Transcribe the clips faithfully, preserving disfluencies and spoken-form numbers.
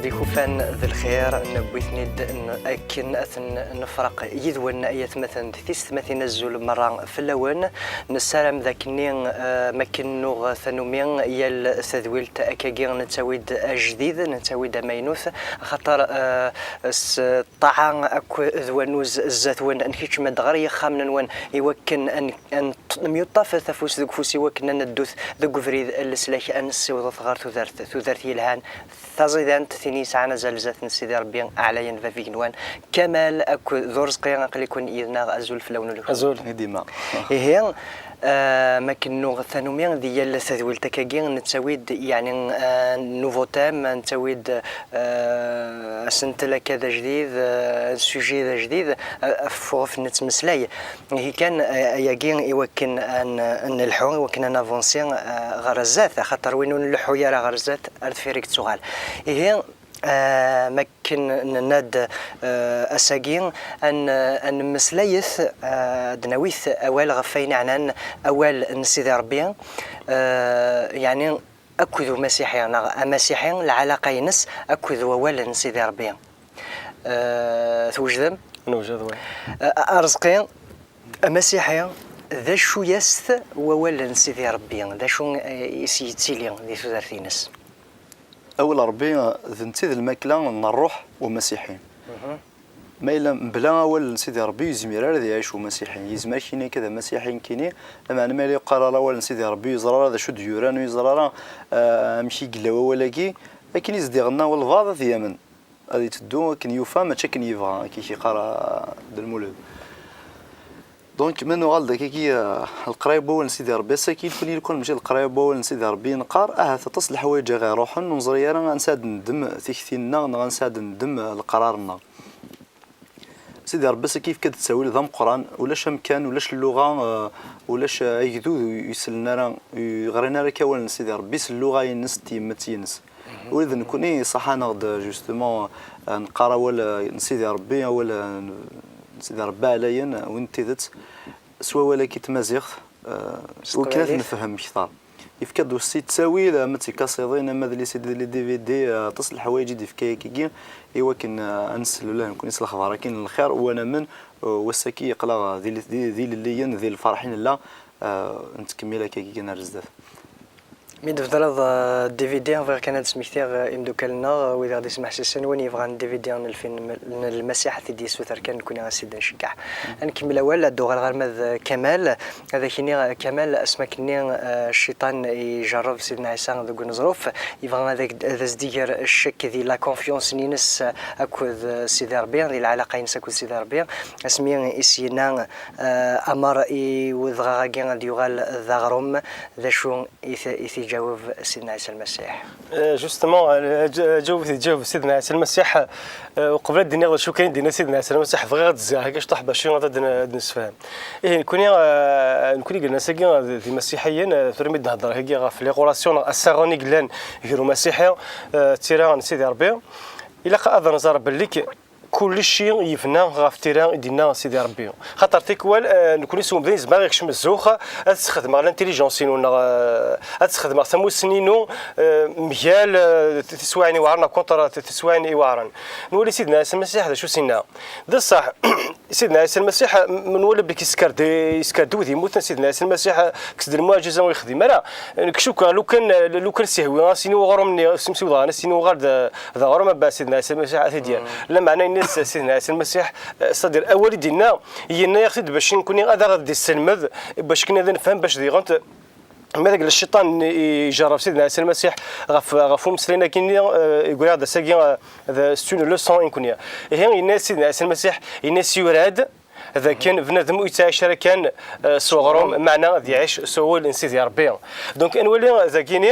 D ikufan d lxir, newwi-ten-id n-, akken ad ten-nefreq yid-wen, ay atmaten d tisetmatin, azul merra fell-awen. Nessaram d akkenni, eh, makken nuɣ tanumi, yal tadwilt akkagi nettawi-d ajdid, nettawi-d amaynut, axaṭer, eh, s ṭṭaɛa akked wannuz zdat-wen, ad nkeččem-d ɣer yixxamen-nwen, i wakken ad n-, ad n-, nemyuṭṭafet afus deg ufus, i wakken ad neddut deg ubrid n leslak, ad nessiwḍet ɣer tudert, tudert yelhan, taẓidant, tin yesɛan azal zdat n Sidi Ṛebbi, ɛlayen bab igenwan. Kamal akked d Urezqi, aql-iken yid-neɣ, azul fell-awen ul-iw. Azul. I dima. Ihi, eh, makken nuɣ tanumi di yal tadwilt akkagi, nettawi-d, yeɛni, eh, nouveau thème, nettawi-d, eh, asentel akka d ajdid, eh, sujet d ajdid, eh, ɣef, ɣef nettmeslay. Ihi kan, eh, ayagi i wakken ad n-, ad nelḥu, i wakken ad navansi, eh, ɣer zdat, axaṭer win ur nleḥḥu ara ɣer zdat, ar deffir i yettuɣal. Ihi, eh, makken nenna-d, eh, ass-agi, ad n-, ad nemmeslayet, eh, ad d-nawit awal ɣef wayen yeɛnan awal n Sidi Ṛebbi, eh, yeɛni akked umasiḥi, neɣ amasiḥi, lɛalaqa-ines akked wawal n Sidi Ṛebbi. Eh, twejdem? Newjed, wa. Eh, Arezqi, amasiḥi, d acu-yas-t wawal n Sidi Ṛebbi? D acu, eh, i s-yettili di tudert-ines? Awal Ṛebbi, d netta i d lmakla n ṛṛuḥ umasiḥi. Mhm. Ma yella mebla awal n Sidi Ṛebbi, ur yezmir ara ad iɛic umasiḥi. Yezmer kini akka d amasiḥi nekkini, lameɛna ma yella yeqqar ara awal n Sidi Ṛebbi, ur yeẓra ara d acu d-yuran, ur yeẓra ara, eh, amek i yella wawal-agi, akken i s-d-iɣenna walbeɛḍ ad yamen. Ad yetteddu akken yufa, mačči akken yebɣa, akka i k-yeqqar, ah, Dda Lmulud. Donc, ma nuɣal-d akkagi, ah, leqraya n wawal n Sidi Ṛebbi, ass-agi, nekkni lukan mačči d leqraya n wawal n Sidi Ṛebbi i neqqar, ahat aṭas n leḥwayeǧ i ɣ-iṛuḥen, ur neẓri ara ansi ad neddem tikti-nneɣ neɣ ansi ad neddem, ah, leqrar-nneɣ. Sidi Ṛebbi ass-agi yefka-d ttawil d ameqqran, ulac amkan, ulac lluɣa, eh, ulac, eh, agdud ur isellen ara, ur ɣrin ara akka awal n Sidi Ṛebbi s lluɣa-ines, s tyemmat-ines. Mhm. Ula d nekkni ṣaḥ-aneɣ-d, justement, eh, neqqar awal, eh, n Sidi Ṛebbi, awal, eh, n Sidi Ṛebbi ɛlayen, eh, win n tidet, s wawal-agi n tmaziɣt, eh, s wakken ad teqbaylit, nefhem kter. Yefka-d aussi ttawil, ama d tikasiḍin, ama d les C D, les D V D, eh, aṭas n leḥwayeǧ i d-yefka akkagi, i wakken, eh, ad nsel ula d nekkni s lexbar-agi n lxir, u ad namen, eh, wass-agi yeqla di, di, d ilelliyen, d lferḥ i nella, eh, nettkemmil akkagi ar zdat. Mi d-tebdreḍ, eh, D V D, bɣiɣ kan ad d-smektiɣ, eh, imeddukal-nneɣ, eh, wid i ɣ-d-ismeḥsisen, win yebɣan D V D n lfilm n Lmasiḥ, ad t-id-yessuter kan, nekkni ad s-id-nceggeɛ. Mhm. Ad nkemmel awal, ad d-uɣaleɣ arma d Kamal. Ad ak-iniɣ, Kamal, asmi akkenni, eh, cciṭan ijerreb Sidna Ɛisa deg uneẓruf, yebɣa ad ak-, ad as-d-iger ccek di la confiance-ines akked, eh, Sidi Ṛebbi, di lɛalaqa-ines akked Sidi Ṛebbi. Asmi i s-yenna, eh, amer i wedɣaɣ-agi ad yuɣal d aɣrum, d acu i t-, i t-iǧaweb Sidna Ɛisa Lmasiḥ? Eh, justement, eh, ǧ-, ǧaweb i t-iǧaweb Sidna Ɛisa Lmasiḥ, eh, uqbel ad d-iniɣ d acu kan i d-yenna Sidna Ɛisa Lmasiḥ, bɣiɣ ad d-zziɣ akka cṭuḥ bac ad d-, ad d-nessefhem. Ihi, nekkni, eh, nekkni i yellan ass-agi, eh, d imasiḥiyen, eh, tura mi d-nehder higi ɣef les relations neɣ assaɣen i yellan gar umasiḥi, eh, d tira n Sidi Ṛebbi, ilaq ad nẓer belli k-, kullec yebna ɣef tira i d-yenna Sidi Ṛebbi. Xaṭer tikwal, eh, nekkni s umdan yezmer ad yekcem zzux, ad sxedmeɣ l'intelligence-inu neɣ, eh, ad sxedmeɣ tamussni-inu, eh, mgal, eh, tiswaɛin iweɛren neɣ contre tiswaɛin iweɛren. Nwali Sidna Ɛisa Lmasiḥ d acu s-yenna. D ṣṣeḥ, Sidna Ɛisa Lmasiḥ, m-, nwala belli yeskerdi, yeskerdi wid yemmuten, Sidna Ɛisa Lmasiḥ, kkes-d lmuɛjiza ur yexdim ara. Nekk cukkeɣ lukan, lukan s-ihwi, as-ini uɣrum-nni, s imsiwḍen, as-ini uɣal d, d aɣrum, abba Sidna Ɛisa Lmasiḥ ad t-id-yerr. Mm. Lameɛna yenna-as Sidna Ɛisa Lmasiḥ, eh, c'est-à-dire awal i d-yenna, yenna-yaɣ-t-id bac nekkni ad aɣ-d-isselmed, bac kan ad nefhem, bac diɣen t-, Ma d agla cciṭan ijerreb Sidna Ɛisa Lmasiḥ ɣef, ɣef umeslay-agi-nni, eh, yeggra-aɣ-d ass-agi, eh, d, c'est une leçon i nekkni. Ihi, yenna-yas Sidna Ɛisa Lmasiḥ, yenna-yas yura-d d akken bnadem ur yettɛic ara kan, eh, s uɣrum, meɛna ad iɛic s wawal n Sidi Ṛebbi. Donc, ad nwali dagini,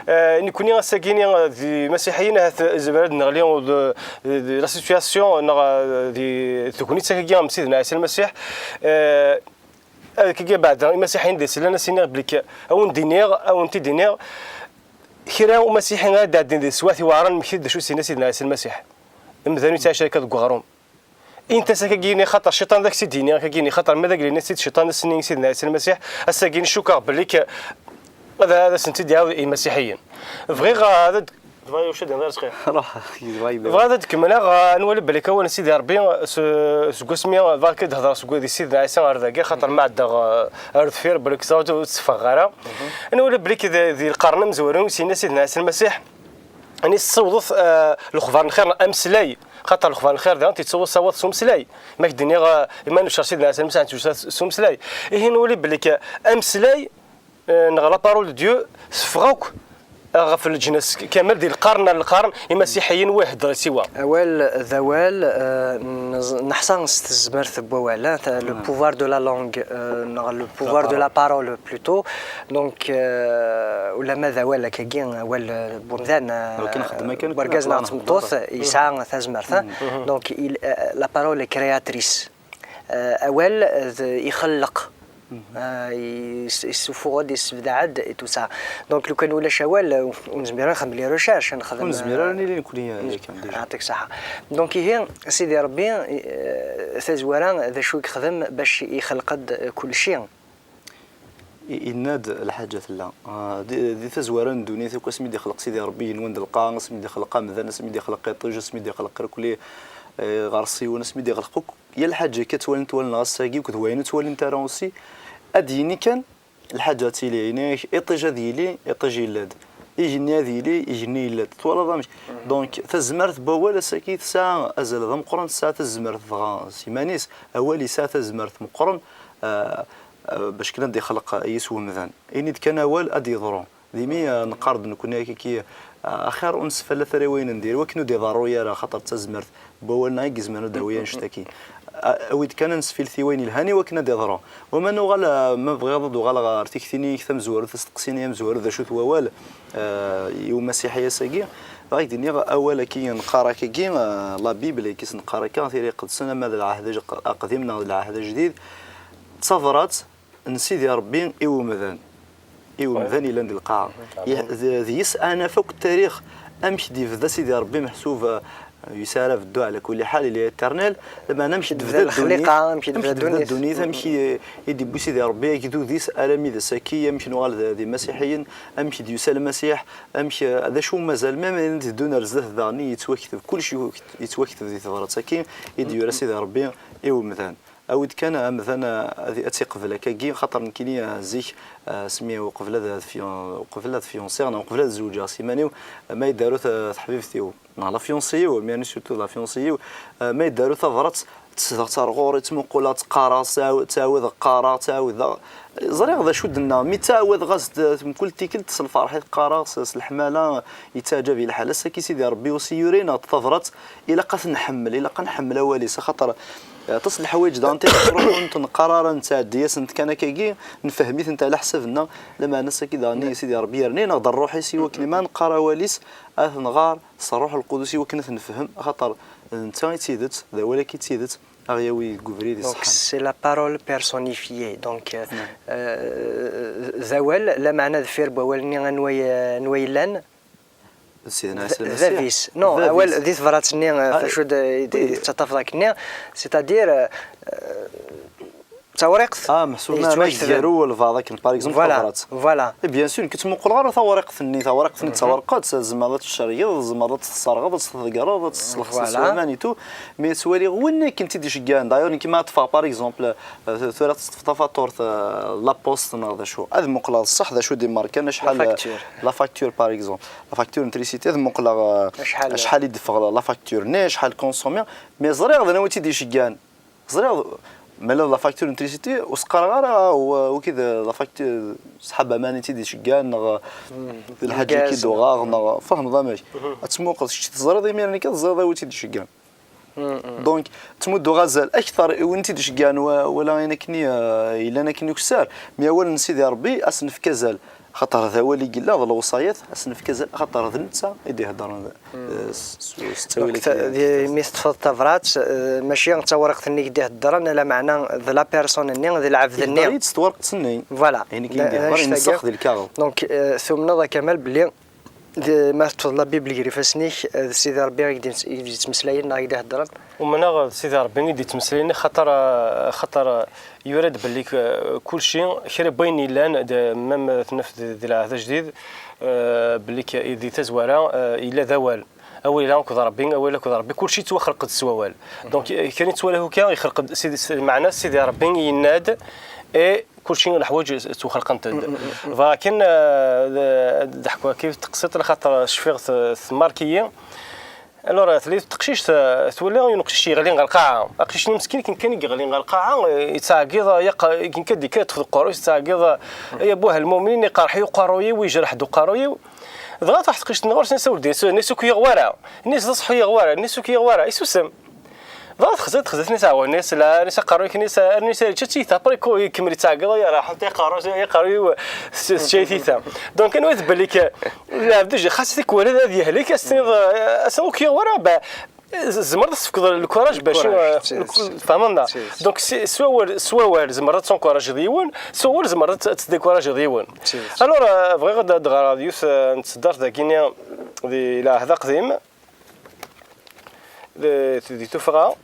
eh, nekkni ass-agini, eh, d imasiḥiyen, ahat nezmer ad neɣli d, d, d la situation, neɣ, eh, d tegnit-agi am Sidna Ɛisa Lmasiḥ, eh, Ad k-, beɛda imasiḥiyen d-isellen, ad s-iniɣ belli k-, a wen-d-iniɣ, a wen-t-id-iniɣ, kra umasiḥi ara d-ɛeddin di teswiɛt iweɛren, mmekti-d d acu s-yenna Sidna Ɛisa Lmasiḥ. Amdan ur yettɛic akka deg uɣrum. Init-as akkagi-ni, xaṭer cciṭan d ak-tt-id-yenni akkagi-ni, xaṭer ma d agla-nni s-id cciṭan ass-nni i Sidna Ɛisa Lmasiḥ, ass-agi-ni cukkeɣ belli k-, ad, ad asen-tt-id-iɛawed i imasiḥiyen. Bɣiɣ ad, Yebɣa yucad yenḍer sxir. Ruḥ, yebɣa yebda. Bɣiɣ ad d-kemmleɣ, eh, ad nwali belli kan Siddi Ṛebbi s-, seg wasmi, eh, bɣiɣ ad d-hedreɣ seg di Sidna Ɛisa ɣer dagi, xaṭer ma ɛeddaɣ, eh, ar deffir, belli ur tteffɣeɣ ara. Ad nwali belli kan di, di lqern amezwaru i s-yenna Sidna Ɛisa Lmasiḥ, ani tessawḍet, eh, lexbar n lxir, ameslay, xaṭer lexbar n lxir daɣen yettwasawaḍ s umeslay. Ma k-d-nniɣ, eh, iman uccer Sidna Ɛisa Lmasiḥ yettwasawaḍ s umeslay. Ihi nwali belli kan ameslay, eh, neɣ la parole de Dieu teffeɣ akk, eh, ɣef leǧnas kamel di lqern ar lqern, imasiḥiyen wa ihedder siwa. Awal d awal, eh, nez- neḥsa s tezmert n wawal, eh, ta- le pouvoir de la langue, eh, neɣ le pouvoir de la parole plutôt. Donc, eh, ulama d awal akkagi, awal, eh, n wemdan, eh, Akken xeddem akken, n wergaz neɣ n tmeṭṭut, yesɛa tazmert. Eh. Donc, il- eh, la parole est créatrice. Eh, awal d ixelleq. Eh, yes- yessufuɣ-d, yessebdaɛ-d, et tout ça. Donc, lukan ulac awal, eh, ur nezmir ad nxemmel les recherches, ad nexdem. Ur nezmir ara ad nili nekkni yakan déjà. Yeɛṭik ṣṣeḥḥa. Donc, ihi, Sidi Ṛebbi, eh, tazwara d acu i yexdem bac ixelq-d, eh, kulci? I- Yenna-d lḥaǧa tella. Ah, di di tazwara n ddunit akk, asmi d-ixleq Sidi Ṛebbi igenwan d lqaɛa, asmi d-ixleq amdan, asmi d-ixleq iṭij, asmi d-ixleq irkelli, eh, iɣersiwen, asmi d-ixleq akk yal lḥaǧa akka ttwalint wallen ass-agi akked wayen ur ttwalint ara aussi, ad d-yini kan lḥaǧa ad tili. Yenna-ak iṭij ad yili, iṭij yella-d. Igenni ad yili, igenni yella-d. Twalaḍ amek? Donc, tazmert n wawal ass-agi tesɛa azal d ameqqran, tesɛa tazmert dɣa s iman-is. Awal yesɛa tazmert meqqren, ah, ah, bac kan ad d-ixleq yis wemdan. Ini-d kan awal ad d-yeḍru. D imi, ah, neqqar-d nekkni akka ki, ah, axir ur nesfalat ara i wayen n diri, wakken ur d-iḍerru ara, axaṭer d tazmert n wawal-nneɣ i yezmer ad d-tawi annect-agi. A- Awi-d kan ad nesfilti wayen yelhan i wakken ad d-iḍru. Wama nuɣal, ah, ma bɣiɣ ad uɣaleɣ ɣer tikti-nni-ik tamezwarut, asteqsi-nni amezwaru, d acu-t wawal, ah, i umasiḥi ass-agi? Bɣiɣ ad k-d-iniɣ awal-agi neqqar akkagi, ah, la Bible, akken i s-neqqar akka, tira iqedsen, ama d lɛahd aj- aqdim neɣ d lɛahd ajdid, d tabrat n Sidi Ṛebbi i umdan, i umdan yellan di lqaɛa. Yeḥ- d- Deg-s ad naf akk tarix, amek d-yebda Sidi Ṛebbi, meḥsub, ah, yesɛa abeddu ɛla kulli ḥal, il est éternel, lameɛna amek d-tebda ddunit, amek d-tebda ddunit, amek i i d-yewwi Sidi Ṛebbi agdud-is armi d ass-agi, amek nuɣal d d imasiḥiyen, amek d-yusa Lmasiḥ, amek, ah, d acu mazal, même ayen d-iteddun ar zdat daɣen yettwakteb, kullec yettwakteb di tebrat-agi i d-yura Sidi Ṛebbi i umdan. Awi-d kan amdan, ah, ad ad tt-iqbel akkagi, xaṭer nekkini, ah, zik, ah, asmi uqbel ad, ad fi- uqbel ad fiansiɣ neɣ uqbel ad zewǧeɣ s iman-iw, ah, ma yi-d-taru ta- teḥbibt-iw neɣ la fiancée-iw, mais surtout la fiancée-iw, ah, ma yi-d-taru tabrat, tesdeɣ-tt ar ɣur-i, ttmuquleɣ, ttqaraɣ, ttɛaw- ttɛawadeɣ qqareɣ, ttɛawadeɣ. Ẓriɣ d acu d-nna, mi ttɛawadeɣ-as-d mkul tikkelt s lferḥ i qqareɣ, s s leḥmala, yettaɛǧab-iyi lḥal. Ass-agi Sidi Ṛebbi aussi yura-aneɣ-d tabrat, ilaq ad t-nḥemmel, ilaq ad nḥemmel awal-is, axaṭer aṭas n leḥwayeǧ daɣen tiqruḥunt neqqar ara nettɛeddi-asent kan akkagi, nfehhem-itent ɛla ḥsab-nneɣ, lameɛna ass-agi daɣen Sidi Ṛebbi yerna-aneɣ-d ṛṛuḥ-is i wakken ma neqqar awal-is, ad t-nɣar s Ṛṛuḥ Lqudus i wakken ad t-nefhem, axaṭer d netta i d tidet, d awal-agi i d tidet, a ɣ-yawi deg ubrid iṣeḥḥan. Donc, c'est la parole personnifiée. Donc, euh, euh, d awal, lameɛna deffir n wawal-nni anwa, anwa yellan? D Sidna Ɛisa Lmasiḥ. Bab-is. Non, awal di tebrat-nni, euh, acu d- i d- i d-tettaṭṭafeḍ akkenni, c'est-à-dire, euh, d tawriqt. Ah, meḥsub ma yettwaktben. Gar walbeɛḍ akken, par exemple, tabrat. Voilà. Et bien sûr, nekk ur ttmuquleɣ ara tawriqt-nni, tawriqt-nni d tawerqet, tzemreḍ ad tt-tcergeḍ, tzemreḍ ad tt-tesserɣeḍ, ad tt-tḍeggreḍ, ad tt-tesselxseḍ s waman et tout, mais ttwaliɣ winna akken tt-id-iceggan. D'ailleurs, nekk ma ṭṭfeɣ, par exemple, euh, tura teṭṭfeḍ tafatuṛt, euh, la poste neɣ d acu, ad muqleɣ d ṣṣeḥ d acu d-imerkan, acḥal, la facture, par exemple, la facture n trisiti, ad muqleɣ, euh, acḥal i d-teffeɣ la facture-nni, acḥal consommiɣ, mais ẓriɣ d anwa i tt-id-iceggan. Ẓriɣ, ma la facture n trisiti, ur s-qqareɣ ara, wa- wagi d la facture, ṣṣḥab aman i tt-id-iceggan, neɣ d lḥaǧa i k-id-uɣeɣ, neɣ fehmeḍ amek. Ad tmuqleḍ, kečč teẓriḍ imiren akka, teẓriḍ anwa i tt-id-iceggan. Donc, ttmudduɣ azal akteṛ i win i tt-id-iceggan, wa- wala ayen akkenni, eh, yellan akkenni ukessar, mi awal n Sidi Ṛebbi, ad s-nefk azal. Axaṭer d awal i yella, d lewṣayat, ad s-nefk azal, axaṭer d netta i d-iheddren, eh, s- s- s ttawil. Donc, akken di- mi teṭṭfeḍ tabrat, eh, mačči d tawriqt-nni i k-d-iheddren, lameɛna d la personne-nni, d lɛebd-nni. Ihedder-iyi-d s twerqet-nni. Voilà. Ayen i k-id-ihedder, imsex di lkaɣeḍ. Donc, eh, tumneḍ a Kamal belli D-, ma teṭṭfeḍ la Bible gar ifassen-ik, eh, d Sidi Ṛebbi i k-d-, i k-d-yettmeslayen neɣ i k-d-iheddren? Umneɣ d Sidi Ṛebbi i d-yettmeslayen, xaṭer, eh, xaṭer, eh, yura-d belli k-, eh, kulci, kra n wayen yellan, d, même tnaf di, di lɛehd ajdid, eh, belli k-, di tazwara, eh, yella d awal. Awal yella akked Ṛebbi, awal akked Ṛebbi, kulci yettwaxleq-d s wawal. Donc, eh, kra i nettwali akka, yexleq-d Sidi, s-, meɛna Sidi Ṛebbi yenna-d, eh, kulci leḥwayeǧ ttwaxelqent-d. Bɣiɣ kan, eh, d, d-ḥkuɣ akka teqsiṭ, laxaṭer cfiɣ t-, tmark-iyi. Alors, tella teqcict, eh, twala yiwen uqcic yeɣli ɣer lqaɛa. Aqcic-nni meskin, akken kan i yeɣli ɣer lqaɛa, eh, yettɛeggiḍ, eh, yaq-, akken kan d-yekker yeṭṭef deg uqerruy-is, yettɛeggiḍ, eh, ay abuh lmumnin, iqerḥ-iyi uqerruy-iw, yejreḥ-d uqerruy-iw. Dɣa truḥ teqcict nniḍer-s, nnes ur d-, nnes ur k-yuɣ wara, nnes d aṣeḥḥu yuɣ wara, nnes ur k-yuɣ wara, isusem. Dɣa texza, texza-ten-is ɛwan-is, la, nis aqerruy-ik-nni-s, arni-s, čča tiyita, après ko, ikemmel yettɛeggiḍ, ya raḥent, ya aqerruy, ya aqerruy-iw, s-, tečča-yi tiyita. Donc, anwa i tbelli k-, lɛebd, xas tikwal ad yehlek, as-tiniḍ, eh, as-, ur k-yuɣ wara, ba, z-, tzemreḍ ad s-tefkeḍ lkuraǧ bac, eh, tfehmeḍ neɣ? Donc, si, s wawal, s wawal, tzemreḍ ad tencourageḍ yiwen, s wawal, tzemreḍ ad t-, ad tdikuraǧeḍ yiwen. Alors, eh, bɣiɣ ad, ad ɣreɣ d yiwet, eh, n tseddart dagi-nni di lɛehd aqdim. Di, di tuffɣa,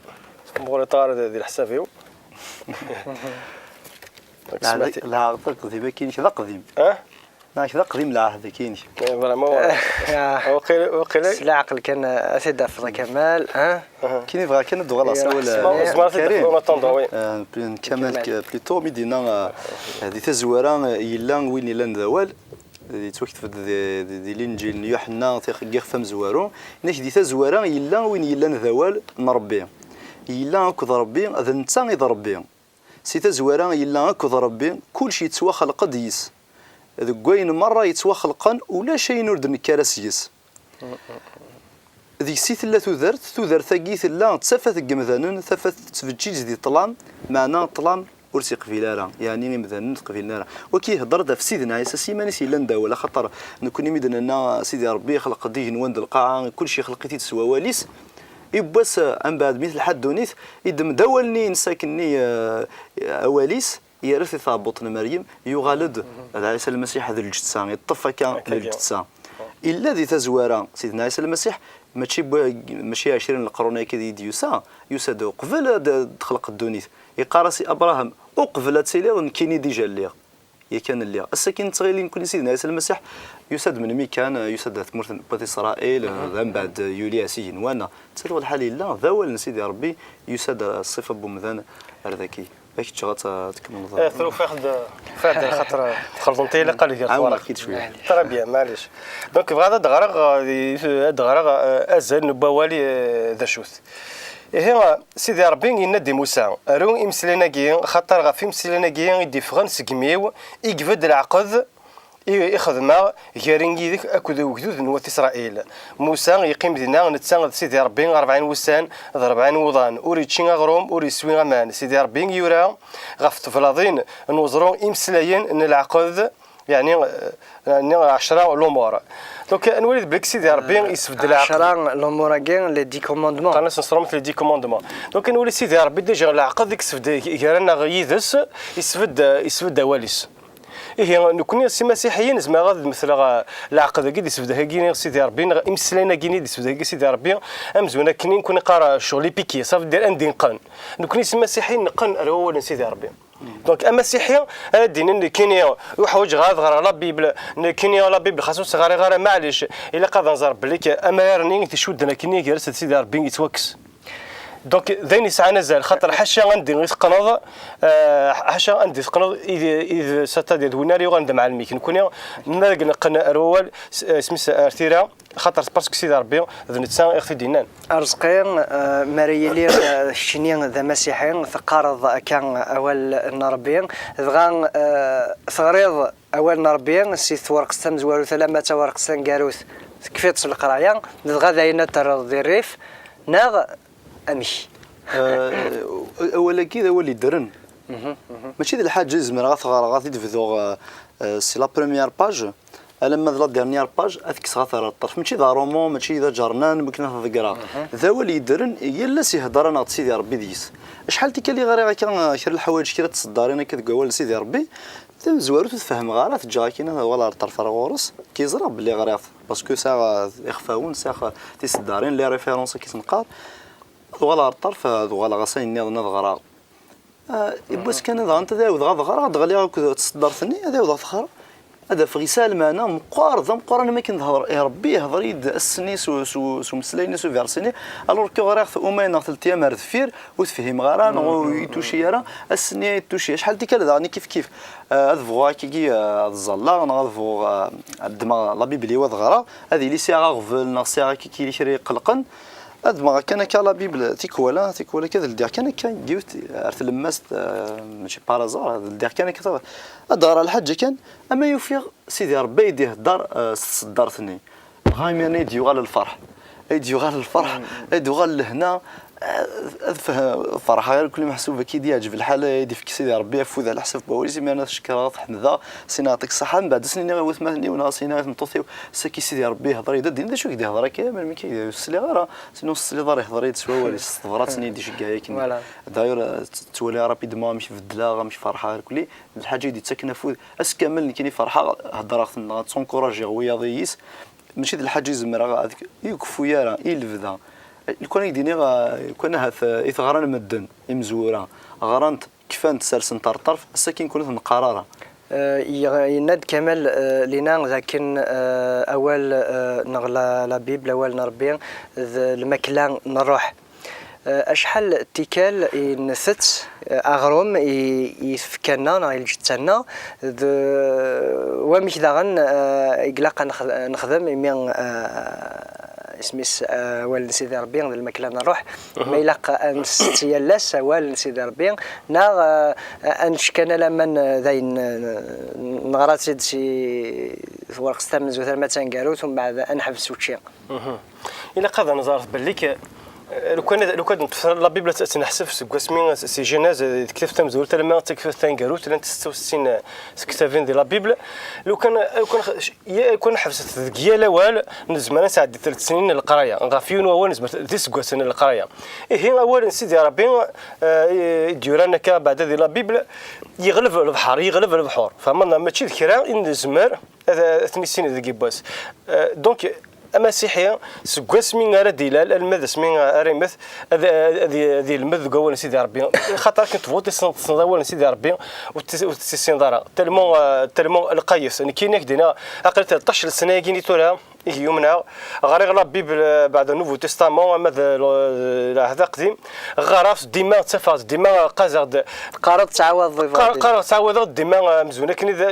mɣur iṭar di, di leḥsab-iw. Lɛehd-, lɛehd aqdim akkin d aqdim. Eh? Neɣ d aqdim lɛehd akkin. Eh, vraiment, ouais. Ah. Waqil, waqil. S leɛqel kan, eh, ad t-id-tafeḍ a Kamal, eh? Kini bɣa kan ad d-uɣaleɣ s awal, eh, Karim. Kamal, eh, plutôt, mi d-yenna, eh, di tazwara, eh, yella win yellan d awal. Yettwakteb-d di, di, di Linǧil n Yuḥenna, tix-, deg ixef amezwaru. Inek di tazwara yella win yellan d awal n Ṛebbi. Yella akked Ṛebbi, d netta i d Ṛebbi. Si tazwara yella akked Ṛebbi, kullec yettwaxleq-d yis. Deg wayen merra yettwaxelqen, ulac ayen ur d-nekker ara seg-s. Deg-s i tella tudert, tudert-agi tella d tafat n yemdanen, tafat tettbeǧǧiǧ di ṭṭlam, meɛna ṭṭlam ur tt-iqbil ara, yeɛni imdanen ur t-qbilen ara. Waki ihedder-d ɣef Sidna Ɛisa s yiman-is yellan d awal, axaṭer nekkni mi d-nenna Sidi Ṛebbi ixleq-d igenwan d lqaɛa, kullec ixleq-it-id s wawal-is, yiwwas, eh, ambeɛd mi telḥa ddunit, iddem-d awal-nni-ines akkenni, eh, awal-is, yerra-t i tɛebbuṭ n Meryem, yuɣal-d d Ɛisa Lmasiḥ d lǧetta, iṭṭef akka d lǧetta. Illa di tazwara, Sidna Ɛisa Lmasiḥ, mačči bu-, mačči ɛecrin n leqrun akka i d-yusa, yusa-d uqbel ad d-texleq ddunit. Iqqar-as i Abṛaham, uqbel ad tiliḍ, nekkini dija lliɣ. Yakan lliɣ. Ass-agi nettɣili nekkni Sidna Ɛisa Lmasiḥ, yusa-d melmi kan, yusa-d ɣer tmurt n Wat Isṛayil, d ambeɛd yuli-as igenwan. Ttaliɣ lḥal yella, d awal n Sidi Ṛebbi, yusa-d ṣṣifa n wemdan ar daki. Ad k-ǧǧeɣ ad t-, ad tkemmleḍ. Eh, tufiḍ-d, tufiḍ-d, xaṭer txelḍemt-iyi laqal gar. Ɛawneɣ-k-id cwiya. Très bien, maɛlic. Donc, bɣiɣ ad d-ɣreɣ, eh, ad d-ɣreɣ, eh, azal n wawal, eh, d acu-t. Ihi, Sidi Ṛebbi yenna-d i Musa, aru imeslayen-agi, xaṭer ɣef imeslayen-agi i d-iffɣen seg imi-w, i ibedd leɛqed, i, i xedmeɣ gar-i yid-k akked ugdud n wat Isṛayil. Musa yeqqim dinna, netta d Sidi Ṛebbi, rebɛin wussan d rebɛin wuḍan, ur yečči aɣrum, ur yeswi aman. Sidi Ṛebbi yura ɣef teblaḍin n uẓru imeslayen n leɛqed, yeɛni, eh, yeɛni ɛecra lumuṛ. Donc, ad nwali belli Sidi Ṛebbi yesbedd leɛqed. Ɛecra lumuṛ-agi, les dix commandements. Qqaren-as s tṛumit les dix commandements. Donc, ad nwali Sidi Ṛebbi déjà leɛqed i yesbedd gar-aneɣ yid-s, yesbedd, yesbedd awal-is. Ihi, nekkni s imasiḥiyen, zemreɣ ad d-metleɣ, eh, leɛqed-agi d-isbeddak-agi Sidi Ṛebbi, neɣ imeslayen-agi d-isbeddak-agi Sidi Ṛebbi, amzun akken i nekkni neqqar, eh, ccɣel épicé, ça veut dire anda neqqen. Nekkni s imasiḥiyen neqqen ar wawal n Sidi Ṛebbi. Donc, amasiḥi ara d-inin, nekkini ur ḥwaǧeɣ ad ɣreɣ la Bible, nekkini la Bible xas ur tt-ɣriɣ ara, maɛlic, ilaq ad nẓer belli amrar-nni i t-icudden akkenni gar-as d Sidi Ṛebbi yettwakkes. Donc, d ayen yesɛan azal, xaṭer ḥaca anda i teqqneḍ, eh, ḥaca anda i teqqneḍ, i d, i d, c'est-à-dire d win ara yuɣalen d amɛellem-ik. Nekkni, mi ara neqqen ar wawal, s-, eh, isem-is ar tira, xaṭer parce que Sidi Ṛebbi d netta i ɣ-t-id-yennan. Arezqi, eh, mi ara yili, eh, keččini d amasiḥi, teqqareḍ akka awal n Ṛebbi, dɣa, eh, teɣriḍ awal n Ṛebbi si twerqet tamezwarut alamma d tawerqet taneggarut, tekfiḍ s leqraya, dɣa d ayen ad terreḍ di rrif, neɣ amek? Eh, awal-agi d awal yeddren. Mačči d lḥaǧa i zemreɣ ad t-ɣreɣ, ad t-id-bduɣ, eh, eh, si la première page, alamma d la dernière page, ad t-kkseɣ ad t-rreɣ ṭṭerf. Mačči d aṛumu, mačči d aǧernan, mi akken ad t-ḍeggreɣ. D awal yeddren, yal ass ihedder-aneɣ-d Sidi Ṛebbi deg-s. Acḥal tikkal i ɣriɣ akka, eh, kra n leḥwayeǧ, kra n tseddarin akka deg wawal n Sidi Ṛebbi, Tamezwarut ur t-fehmeɣ ara, teǧǧa akkin ad uɣaleɣ ɣer ṭṭerf ar ɣur-s, ki ẓriɣ belli ɣriɣ-t, parce que sɛiɣ, eh, ixfawen, sɛiɣ, eh, tiseddarin, les références akken neqqar. Ad uɣaleɣ ɣer ṭṭerf, ad uɣaleɣ ass-a nniḍen ad ɣreɣ. Ah, yiwwas kan ad ɣant ad ɛawdeɣ ad ɣreɣ, ad ɣliɣ akked tseddart-nni, ad ɛawdeɣ ad ɣreɣ. Ad afeɣ yesɛa lmeɛna meqqar, d ameqqran am akken d Rebbi ihder-iyi-d ass-nni s, s, s umeslay-nni, s uversi-nni. Alors que ɣriɣ-t umayen neɣ teltiyam ar deffir, ur t-fhimeɣ ara, neɣ ur yi-tuci ara. Ass-nni ay t-tuci. Acḥal tikkal daɣen i kif kif. Ah, ad bɣuɣ akkagi, ah, ad ẓalleɣ, neɣ ad bɣuɣ, ah, ad ddmeɣ la Bible-iw ad ɣreɣ, ad yili sɛiɣ aɣbel, neɣ sɛiɣ akkagi kra iqelqen. Ad ddmeɣ kan akka la Bible, tikwal, ah, tikwal akka, ad ldiɣ kan akka, yiwet ar tlemmast, ah, mačči par hasard, ad ldiɣ kan akka, ad ɣreɣ lḥaǧa kan, ama ufiɣ Sidi Rebbi ay d-ihedder, ah, s tseddart-nni. Dɣa imir-nni ay d-yuɣal lferḥ. Ay d-yuɣal lferḥ, ay d-uɣal lehna, ah, ad feh-, ferḥeɣ irkelli meḥsub akka i d-yeɛǧeb lḥal, ay d-ifk Sidi Rebbi afud ɛla ḥsab n wawal-is, imir-nni ad t-cekkreɣ, ad t-ḥemdeɣ, syin ad aɣ-t-id-ṣaḥḥa, mbeɛd ad s-nini i watmaten-iw neɣ syin i tmeṭṭut-iw, s akka i Sidi Rebbi ihder-iyi-d, ad d-iniḍ d acu i k-d-ihder akka, melmi akka i d-, ur sliɣ ara, syin ur tesliḍ ara ihder-iyi-d s wawal-is, s tebrat-nni i d-iceggeɛ akken. Voilà. D'ailleurs, ah, tt-, ttwaliɣ rapidement amek beddleɣ, amek ferḥeɣ irkelli, d lḥaǧa i d-yettaken afud, ass kamel nekkini ferḥeɣ, heddreɣ-ten, neɣ ttunkurajiɣ wiyaḍ-is, mačči d lḥaǧa i zemreɣ ad, i ur keffu ara, i lebda. Lukan i k-d-iniɣ, ah, lukan ahat, ah, i t-ɣran medden, imezwura, ɣran-t, kfan-t, sersen-t ar ṭṭerf, ass-agi nekkni ur t-neqqar ara. Eh, yeɣ-, yenna-d Kamal, eh, lina d akken, eh, awal, eh, neɣ la, la Bible, awal n Rebbi, d lmakla n ṛṛuḥ. Eh, acḥal n tikkal i ntett, eh, aɣrum i, i tfekka-nneɣ neɣ i lǧetta-nneɣ, d wamek daɣen, eh, i ilaq ad nex-, nexdem imi, eh, isem-is, eh, awal n Sidi Rebbi d lmakla n ṛṛuḥ, ma ilaq ad nsetti yal ass awal n Sidi Rebbi, neɣ, eh, ad nečč kan alamma n, d ayen, eh, neɣra-tt-id si twerqet tamenzut arma d taneggarut, umbeɛd ad neḥbes učči. Ilaq ad nẓer belli k-, lukan, lukan neṭṭef la Bible ad tt-neḥseb seg wasmi, si Genèse, deg tektabt tamezwarut alamma d tektabt taneggarut, llant setta u settin tektabin di la Bible. Lukan, lukan x-, ya-, lukan ḥebset deg yal awal, nezmer ad nesɛeddi telt snin n leqraya. Ɣef yiwen wawal nezmer d iseggasen n leqraya. Ihi awal n Sidi Rebbi, eh, i d-yuran akka beɛda di la Bible, yeɣleb lebḥer, yeɣleb lebḥur. Fehmeḍ neɣ? Mačči d kra i nezmer ad, ad t-nissin deg yiwwas. Eh, donc, amasiḥi, seg wasmi ara d-ilal, alma d asmi ara imet, ad, ad, ad yelmed deg wawal n Sidi Rebbi. Xaṭer akken tebɣuḍ tessneḍ, tessneḍ awal n Sidi Rebbi, ur t-, ur t-tessineḍ ara. Tellement, eh, tellement lqayes. Nekkini ak-d-iniɣ, aql-i tleṭṭac sna-agi-ni tura, i yumneɣ, ɣriɣ la Bible, eh, beɛda Nouveau Testament, ama d l-, Lɛehd Aqdim, ɣriɣ-t dima, ttafeɣ-t dima, qqazeɣ-d. Teqqareḍ ttɛawadeḍ iberdan. Qqar-, qqareɣ ttɛawadeɣ dima, eh, amzun akken i d,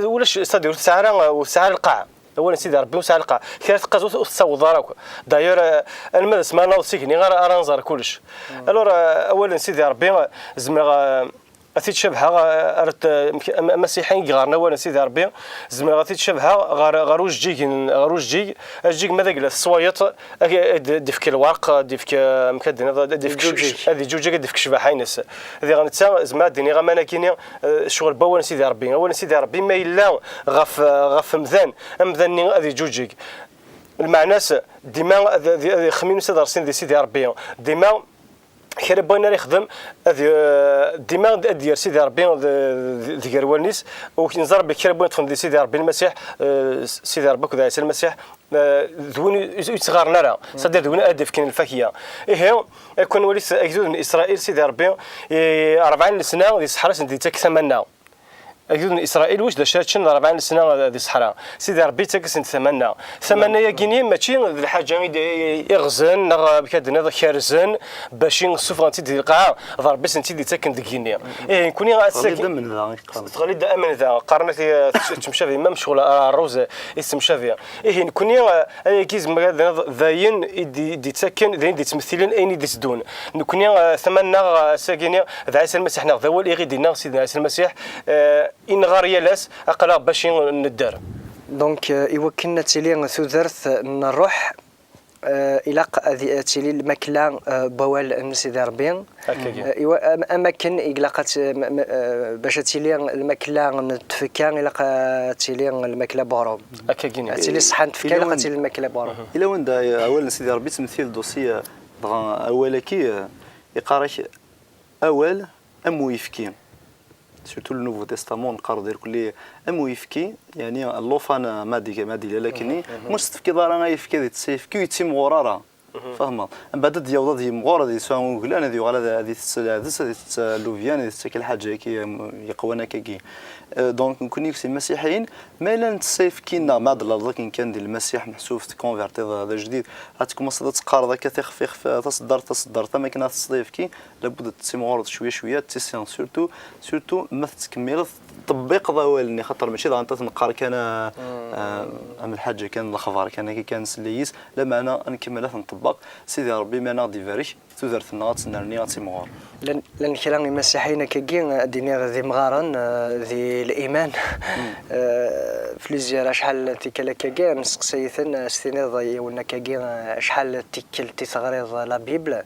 ulac, c'est-à-dire, ur tesɛi ara, ur tesɛi ara lqaɛa. Awal n Sidi Rebbi ur tesɛi lqaɛa. Kra teqqaz ur, ur tessaweḍ ara akk. D'ailleurs, eh, alma d asmi ara naweḍ s igenni ara, ara nẓer kullec. Alors, eh, awal n Sidi Rebbi, eh, zemreɣ, eh, ad t-id-cabheɣ, eh, ar t-, eh, am-, am-, amasiḥi i yeɣɣaren awal n Sidi Rebbi, zemreɣ ad t-id-cabheɣ ɣer, ɣer ujeǧǧig n, ɣer ujeǧǧig, ajeǧǧig ma d agla teswayeḍ, ad, ad d-ifk lwerq, ad d-ifk, eh, amek ad d-tiniḍ, ad d-ifk, ad d-iǧuǧǧeg, ad d-ifk ccbaḥa-ines. Diɣ netta, zemreɣ ad d-iniɣ aman akini, eh, ccɣel n wawal n Sidi Rebbi. Awal n Sidi Rebbi ma yella ɣef, ɣef umdan, amdan-nni ad iǧuǧǧeg. Lmeɛna-s, dima ad, ad, ad ixemmimen s ad rsin di Sidi Rebbi. Dima kra n wayen ara yexdem, ad, dima ad d-yerr Sidi Rebbi d, d, d gar wallen-is. U neẓra belli kra n wayen ṭṭfen di Sidi Rebbi Lmasiḥ, eh, Sidi Rebbi akked Ɛisa Lmasiḥ, eh, d win ur yettɣaren ara, c'est-à-dire d win ara d-ifken lfakya. Ihi, akken nwali s agdud n Isṛayil, Sidi Rebbi, i ṛebɛin n lesna di ṣṣeḥra i sen-d-yettak tamanna. Agdud n Isṛayil, wic d acu ara ččen ṛebɛin n lesna di ṣṣeḥra? Sidi Rebbi yettak-asen-d tamanna. Tamanna-yagi-ni mačči d lḥaǧa i d-, i, iɣzen, neɣ amek ad d-tiniḍ, kerzen, bac i ssufɣen-tt-id di lqaɛa, d Rebbi i sen-tt-id-yettaken deg igenni. Ih, nekkni ad teɣli-d amenda, i qqaren. Teɣli-d amenda, qqaren-as i, tettemcabi, ma mecɣul ar ṛṛuz i tettemcabi. Ihi, nekkni, eh, ayagi zemreɣ ad d-iniɣ d ayen i d-, i d-yettakken, d ayen i d-yettmettilen ayen i d-iteddun. Nekkni, eh, tamanna, eh, ass-agi-ni, d Ɛisa Lmasiḥ neɣ d awal i ɣ-d-yenna Sidna Ɛisa Lmasiḥ, eh, i neɣɣar yal ass, aql-aɣ bac i nedder. Donc, eh, i wakken ad tili tudert n ṛṛuḥ, eh, ilaq ad i-, ad tili lmakla, eh, n wawal n Sidi Ṛebbi. Akkagi. Eh, iwa-, am, am akken i ilaq ad t-, m, m, eh, bac ad tili lmakla n tfekka, ilaq ad tili lmakla n uɣrum. Akkagi. Ad tili ṣṣeḥḥa n tfekka, ilaq ad tili lmakla n uɣrum. Ila wanda, eh, awal n Sidi Ṛebbi yettmettil-d aussi, eh, dɣa awal-agi, eh, iqqar-ak awal am uyefki. Surtout le Nouveau Testament, neqqar-d irkelli am uyefki, yeɛni llufan, ma d-, ma d-ilal akkenni, ma ur s-tefkiḍ ara ayefki ad ittsayefki, ur yettimɣur ara. Fehmeḍ? Mbeɛd ad d-yaweḍ ad yimɣur, ad yesɛu uglan, ad yuɣal ad, ad itett lɛedes, ad itett llubyan, ad itett akk lḥaǧa-agi, um, yeqwan akkagi. Euh, donc, nekkni akk s imasiḥiyen, ma yella nettess ayefki-nneɣ, ma d-tlaḍeḍ akken kan di Lmasiḥ, meḥsub tkonvertiḍ d ajdid, ad tkumaṣeḍ ad teqqareḍ akka tixef, ixef, taṣeddart, taṣeddart, am akken ad tesseḍ ayefki, labud ad tettimɣureḍ cwiya, cwiya, ad tessineḍ, surtout, surtout ma tettkemmileḍ teṭṭebbiqeḍ awal-nni, xaṭer mačči daɣen ad t-neqqar kan, ah, ah, am lḥaǧa kan, lexbar kan, akka kan nsell yis, lameɛna ad nkemmel ad t-nṭebbeq. Sidi Ṛebbi mi ara ɣ-d-ibarek, tudert-nneɣ ad tennerni, ad timɣur. Llan, llan kra imasiḥiyen akkagi, ad d-iniɣ d imɣaren, eh, di liman. Eh, plusieurs, acḥal n tikkal akkagi, nesteqsa-iten, eh, s tiniḍ yiwen akkagi, eh, acḥal n tikkelt i teɣriḍ la Bible?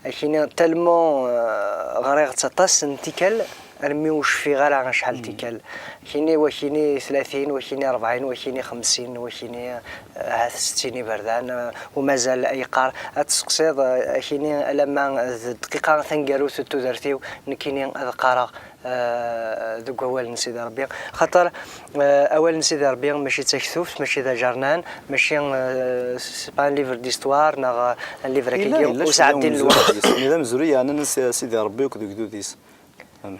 Akini, tellement, eh, ɣriɣ-tt aṭas n tikkal, armi ur cfiɣ ara acḥal n tikkal. Akini, wakini tlatin, wakini rebɛin, wakini xemsin, wakini, eh, ahat settin iberdan, eh, umazal ay yeqqar. Ad testeqsiḍ, eh, akini, alamma d dqiqa taneggarut n tudert-iw, nekkini ad qqareɣ, eh, deg wawal n Sidi Ṛebbi. Xaṭer, eh, awal n Sidi Ṛebbi mačči d taktubt, mačči d ajernan, mačči, eh, c'est pas un livre d'histoire, neɣ, eh, un livre akkagi, ur sɛeddin lweqt. D amezruy yeɛnan Sidi Ṛebbi akked ugdud-is.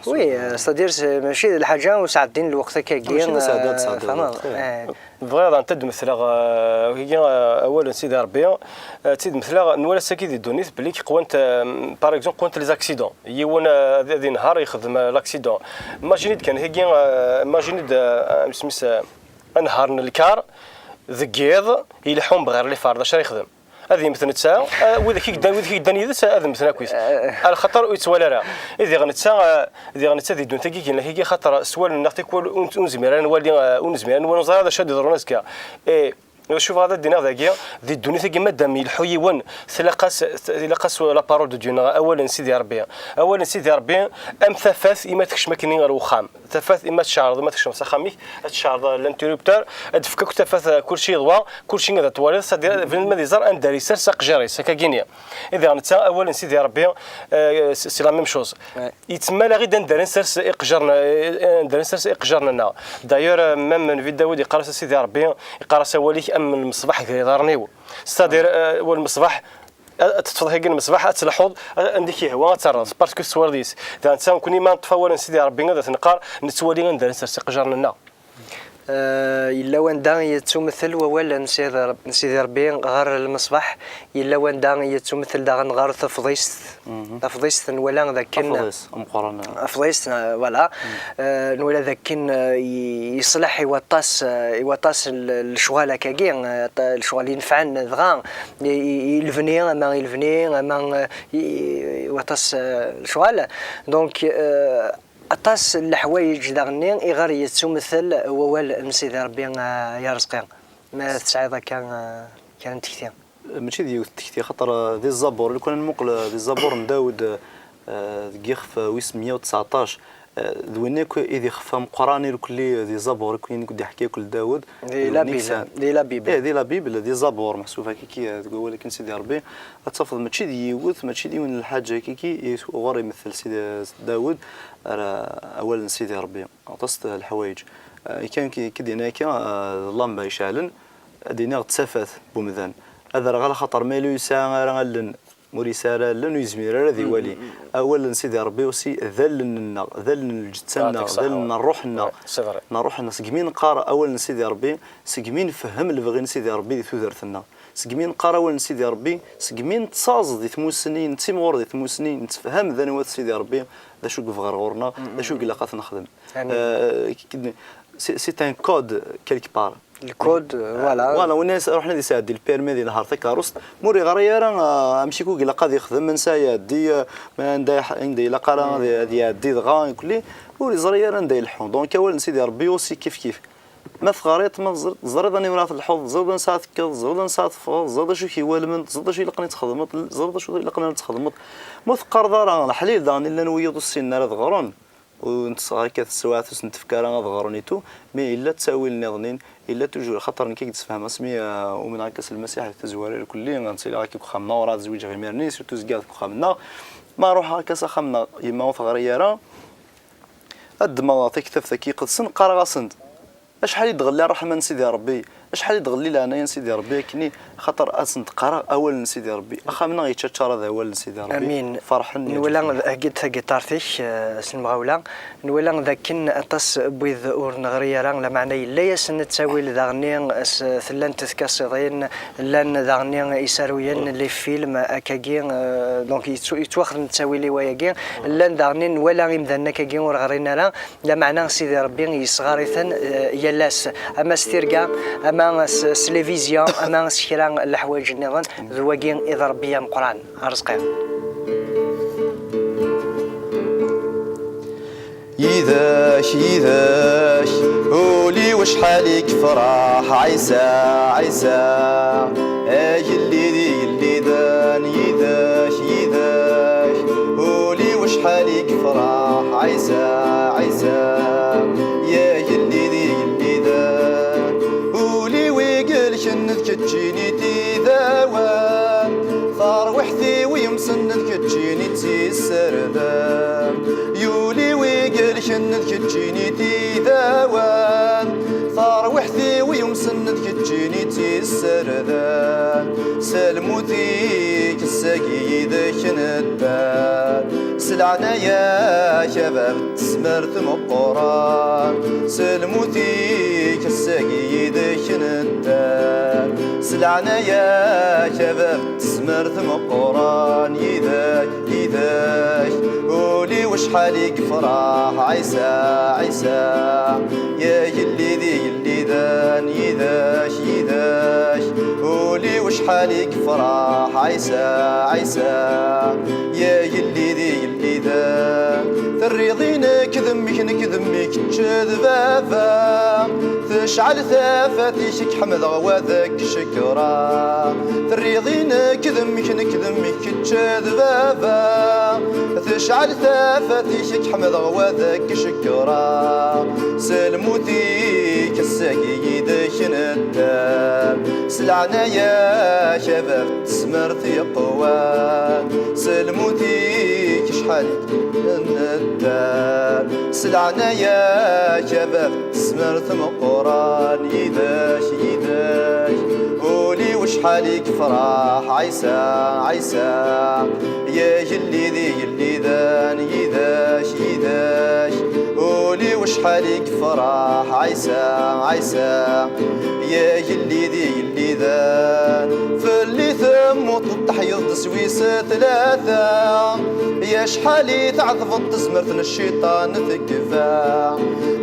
Oui, euh, c'est-à-dire, c'est, mačči d lḥaǧa ur sɛeddin lweqt akkagi, mačči d asɛedda ad tesɛeddiḍ lweqt. Bɣiɣ ad d-mesleɣ, euh, wigi, euh, awal n Sidi Ṛebbi, euh, d tid-mesleɣ, nwala saki di ddunit, belli qwant, euh, par exemple, qwant les accidents. Yiwen, euh, ad, ad inehher yexdem, euh, l'accident. Imagine-d kan, higi, euh, imagine-d, euh, isem-is, euh, anehhar n lkar, deg yiḍ, ileḥḥu mebɣir lifar, d acu ara yexdem? Ad yemmet netta, eh, wid i yeddan, wid i yeddan yid-s, ad mmten akkit. Alaxaṭer ur yettwali ara. I diɣ netta, eh, diɣ netta di ddunit-agi, gin lak-agi, xaṭer s wallen-nneɣ tikwal ur n-, ur nezmir ara nwali, eh, ur nezmir ara nwali, ur neẓri ara d acu ad d-yeḍrun azekka. Eh, d acu bɣiɣ ad d-iniɣ dagi, di ddunit-agi, madam yelḥu yiwen, tlaq-as, tlaq-as la parole de Dieu, neɣ awal n Sidi Ṛebbi. Awal n Sidi Ṛebbi, am tafat, imi tekcem akkenni ɣer uxxam. Tafat, imi ad tceɛreḍ, imi ad tekcmeḍ s axxam-ik, ad tceɛreḍ l'interrupteur, ad d-tefk akk tafat, eh, kulci yeḍwa, kulci ad t-twaliḍ, c'est-à-dire bnadem ad iẓer anda ara isers aqejjar-is, akka gini. I diɣ netta, awal n Sidi Ṛebbi, eh, c'est, c'est la même chose. Ouais. Yettemmal-aɣ-id anda ara nsers iqejjaren, eh, anda ara nsers iqejjaren-nneɣ. D'ailleurs, eh, même Nnbi Dawed yeqqar-as a Sidi Ṛebbi, yeqqar-as awal-ik am lmeṣbaḥ gar iḍarren-iw. C'est-à-dire, eh, wa lmeṣbaḥ, ad teṭṭfeḍ hagi lmeṣbaḥ, ad tleḥḥuḍ, a-, anda i k-yehwa ad terreḍ, parce que tettwaliḍ yis. Da netta nekkni ma neṭṭef awal n Sidi Ṛebbi ad t-neqqar, nettwali anda ara nsers iqejjaren-nneɣ. Eh, yella wanda yettumtel wawal n Sidi Ṛeb-, n Sidi Ṛebbi ɣer lmeṣbaḥ, yella wanda yettumtel daɣen ɣer tafḍist. Tafḍist nwala dakken afḍis ameqqran. Afḍis, eh, voilà. Eh, nwala dakken, eh, i-, yeṣleḥ i waṭas, eh, i waṭas n l-, lecɣal akkagi, eh, lecɣal inefɛen dɣa i, i, i lebni, ama i lebni, ama, eh, i, i waṭas, eh, lecɣal. Donc, eh, aṭas n leḥwayeǧ daɣenni iɣer yettumtel wawal n Sidi Ṛebbi, eh, ay Arezqi. Ma tesɛiḍ akka, eh, kra n tekti? Mačči d yiwet tekti, xaṭer, eh, di Zzabur, lukan ad nmuqel, eh, di Zzabur n Dawed, eh, deg yixef, eh, wis meyya u tseɛṭac, eh, d win akk i d ixef ameqqran irkelli, eh, di Zzabur, akk win i d-iḥki akk d Dawed. Di la Bible, di la Bible. Eh, di la Bible, di Zzabur, meḥsub akka ki, eh, deg wawal akken Sidi Ṛebbi, ad tafeḍ mačči d yiwet, mačči d yiwen n lḥaǧa akka ki, i ɣur imettel Sidi Dawed, ara awal n Sidi Ṛebbi. Aṭas n leḥwayeǧ. Eh, kan ki, ki d-yenna akka, eh, llamba iceɛlen, ad d-iniɣ d tafat n umdan. Ad rɣ alaxaṭer ma yella ur yesɛi ara allen, ma ur yesɛi ara allen, ur yezmir ara ad iwali. Awal n Sidi Ṛebbi aussi d allen-nneɣ, d allen n lǧetta-nneɣ, d allen n ṛṛuḥ-nneɣ. N ṛṛuḥ-nneɣ. Segmi neqqar awal n Sidi Ṛebbi, segmi nfehhem lebɣi n Sidi Ṛebbi di tudert-nneɣ. Segmi neqqar awal n Sidi Ṛebbi, segmi nettaẓ di tmussni, nettimɣur di tmussni, nettefham d anwa-t Sidi Ṛebbi, d acu i yebɣa ɣur-neɣ, d acu i ilaq ad t-nexdem. Eh, c'est, c'est un code quelque part. Le code, euh, voilà. Voilà, win ruḥen ad yesɛeddi lpirmi ad yenher takeṛṛust, ma ur yeɣri ara, ah, amek i ilaq ad yexdem, ansa iɛeddi, ah, ma anda, anda ilaq ara ad, ad iɛeddi dɣa, kulli, ur yeẓri ara anda ileḥḥu. Donc, awal n Sidi Ṛebbi aussi kif kif. Ma teɣriḍ, ma teẓriḍ, teẓriḍ aniwer ara telḥuḍ, teẓriḍ ansa ara tekkeḍ, teẓriḍ ansa ara teffɣeḍ, teẓriḍ acu i k-iwalmen, teẓriḍ acu ilaqen ad txedmeḍ, teẓriḍ acu ilaqen ad txedmeḍ. Ma ur teqqareḍ ara, leḥlil daɣen i llan wiyaḍ ur ssinen ara ad ɣren. Ur nettseɣ akka teswiɛt ur sen-tefka ara ad ɣren et tout, mais yella ttawil nniḍen, yella toujours, xaṭer nekk i yettefhem asmi, euh, umneɣ akka s Lmasiḥ di tazwara irkelli, ad ttiliɣ akka deg uxxam-nneɣ, ur ɛad zwiǧeɣ imir-nni, surtout zgiɣ deg uxxam-nneɣ. Ma ruḥeɣ akka s axxam-nneɣ, yemma ur teɣri ara, Ad ddmeɣ taktabt-agi iqedsen, qqareɣ-asen-d: "Acḥal i d-ɣelli ṛṛeḥma n Sidi Ṛebbi, acḥal i d-ɣelli leɛnaya n Sidi Ṛebbi akkenni, axaṭer ad sent-qqareɣ awal n Sidi Ṛebbi, axxam-nneɣ yeččaččar d awal n Sidi Ṛebbi." Amin. Ferḥen. Nwala, heggi-d tagiṭart-ik, eh, s lemɣawla. Nwala d akken aṭas n wid ur neɣri ara, lameɛna yella-yasen ttawil daɣenni s, llant tkasiḍin, llan daɣenni isaruyen, les films, akkagi, eh, donc yettw-, yettwaxdem ttawil i wayagi. Llan daɣenni nwala imdanen akkagi ur ɣrin ara, lameɛna Sidi Ṛebbi yesɣar-iten, eh, yal ass, ama s tirga, ama s, s les visions, ama s kra n leḥwayeǧ nniḍen, d wagi i d Ṛebbi ameqqran. Arezqi. Yid-k, yid-k, ul-iw acḥal i yefṛeḥ, Ɛisa, Ɛisa. Agellid igelliden, yid-k, yid-k, ul-iw acḥal i yefṛeḥ, Ɛisa, Ɛisa. Agellid igelliden, ul-iw igelken d keččini d idawan, tarwiḥt-iw yumsen d keččini tt-isserdan. Ul-iw igelken d keččini d idawan, tarwiḥt-iw yumsen d keččini tt-isserdan. S lmut-ik, ssagi yid-k neddan. S leɛnaya-k a bab tezmert meqqran, s lmut-ik ass-agi yid-k neddan. S leɛnaya-k a bab tezmert meqqran, yid-k, yid-k ul-iw acḥal i yefṛeḥ, Ɛisa, Ɛisa. Agellid igelliden, yid-k, yid-k ul-iw acḥal i yefṛeḥ, Ɛisa, Ɛisa. Agellid igelliden, terriḍ i nekk d mmi-k, nekk d mmi-k, kečč d baba. Tecɛel tafat-ik, ad k-ḥemdeɣ wa d ak-cekkreɣ. Terriḍ i nekk d mmi-k, nekk d mmi-k, kečč d baba. Tecɛel tafat-ik, ad k-ḥemdeɣ wa d ak-cekkreɣ. S lmut-ik ass-agi yid-k neddan. S leɛnaya-k a bab tezmert yeqwan, s lmut-ik acḥal i neddan. S leɛnaya-k a bab tezmert meqqran, yid-k, yid-k ul-iw acḥal i yefṛeḥ, Ɛisa, Ɛisa. Agellid igelliden, yid-k, yid-k ul-iw acḥal i yefṛeḥ, Ɛisa, Ɛisa. Agellid igelliden, fell-i temmuteḍ, teḥyiḍ-d s wis tlata. Acḥal i tɛeḍbeḍ tezmert n cciṭan tekfa.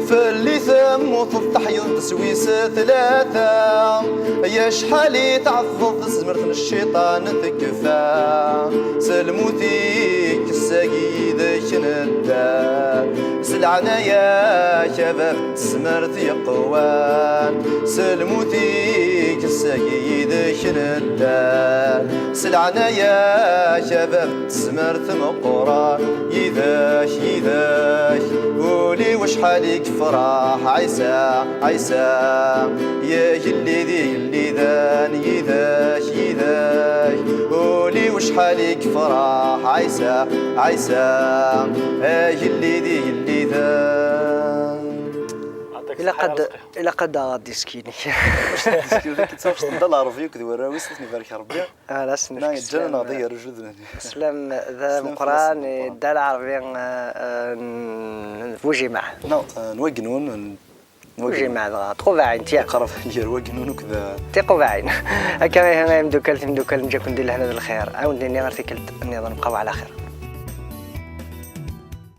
Fell-i temmuteḍ, teḥyiḍ-d s wis tlata. Acḥal i tɛeḍbeḍ tezmert n cciṭan tekfa. S lmut-ik ass-agi yid-k neddan. S leɛnaya-k a bab tezmert yeqwan, s lmut-ik ass-agi yid-k neddan. S leɛnaya-k a bab tezmert meqqran, yid-k, yid-k ul-iw acḥal i yefṛeḥ, Ɛisa, Ɛisa. Agellid igelliden, yid-k, yid-k ul-iw acḥal i yefṛeḥ, Ɛisa, Ɛisa. Agellid igelliden. Ilaq ad, ilaq ad d-aɣeɣ diski-inek. Diski-inek, d Lɛerbi akked warraw-is, ad ten-ibarek Ṛebbi. Ala, s-, ma yeǧǧan-aneɣ d agerruj udem-nni. Slam d ameqqran i Dda Lɛerbi, eh, eh, n Bujimaɛ. Non, eh, n Wagnun, n Wagnun. Bujimaɛ dɣa, Tqubaɛin, tiens. Iqreb gar Wagnun akked, eh, Tiqubaɛin. Akka ihi, ay imdukkal, timdukkal, nǧa-ken di lehna d lxir. Ad wen-d-nini ar tikkelt nniḍen, bqaw ɛla xir.